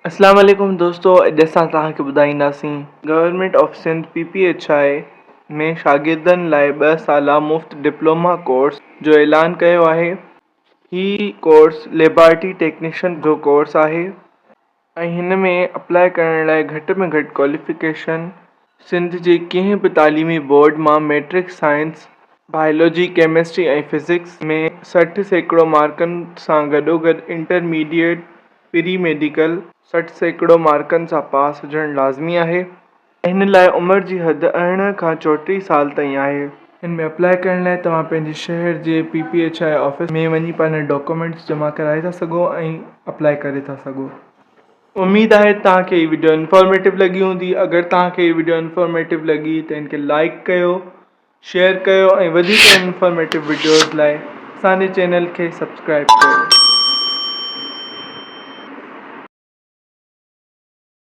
اسلام عليڪم دوستو اڄ اسان توهان کي ٻڌائينداسين government of Sindh P P H I ۾ شاگردن لاء ٻه سالا مفت ڊپلوما ڪورس جو اعلان ڪيو آهي هي ڪورس ليبارٽري ٽيڪنيشن جو ڪورس آهي ۽ هن ۾ اپلاء ڪرڻ لاء گهٽ ۾ گهٽ ڪواليفڪيشن سنڌ جي ڪنهن به تعليمي بورڊ مان matric science biology chemistry ۽ physics ۾ 60% مارڪن سان گڏوگڏ انٽرميڊيٽ پري ميڊيڪل 60% مارڪن سان پاس هجڻ لازمي آهي. هن لاء عمر جي حد 18 کان 34 سال تائين آهي. هن ۾ اپلاء ڪرڻ لاء توهان پنهنجي شهر جي P P H I office ۾ وڃي پنهنجا ڊاڪومينٽس جمع ڪرائي ٿا سگهو ۽ اپلاء ڪري ٿا سگهو. اميد آهي ته توهان کي هي وڊيو انفارميٽو لڳي هوندي. اگر توهان کي هي وڊيو انفارميٽو لڳي ته هن کي لائيڪ ڪيو، شيئر ڪيو ۽ وڌيڪ انفارميٽو وڊيوز لاء اسان جي چينل کي سبسڪرائيب ڪيو.